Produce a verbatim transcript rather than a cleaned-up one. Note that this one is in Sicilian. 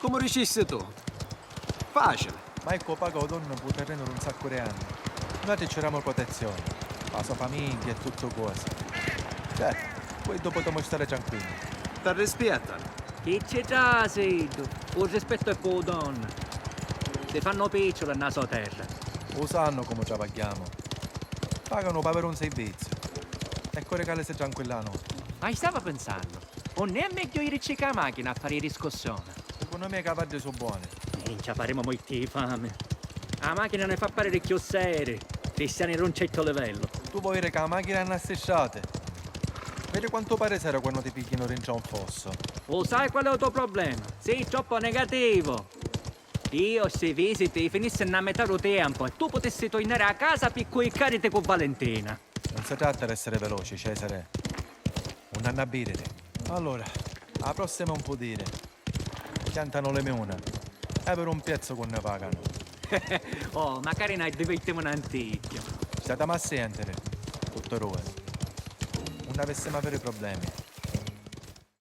Comu dicissi tu. Facili. Ma eccu, paga u donnu pu terrenu d'un saccu di anni. Nuatri ci damu protezioni, pa so famigghia e tuttu cosi. Certu, poi dopu podemu stari tranquilli. T'arrispiettanu. Chi ci trasi iddu? U rispettu è pu u donnu. Si fannu picciuli nna so terra. U sannu comu travagghiamu. Paganu p'aviri un sirviziu. E cu rigalisi tranquilla a noti. Ma i stava pinsannu. Unn'è megghiu irici ca machina a fari riscossiona? Secunnu mia i cavaddi su boni. Minchia, farimu muitti i fami. A machina ni fa pariri cchiù seri, cristiani d'un certu livellu. Tu voi iri ca a machina nna sti strati? Viri quantu pari seri quannu ti pigghianu dintra un fossu. U sai qual è u to problema? Sii troppu negativu. Io sti visiti i finissi nna metà du tiempu e tu putissi tuinari a casa pi cuiccariti cu Valentina. Nun si tratta d'essiri veloci, Cesare. Unn'hannu a biriri. Allura, a prossima un pudiri. Chiantanu li miuna. E aviri un piezzu cu nni paganu. Oh, macari nai divirtimu n'anticchia. Statamu a sientiri, tutti dui. Unn'avissimu aviri problemi.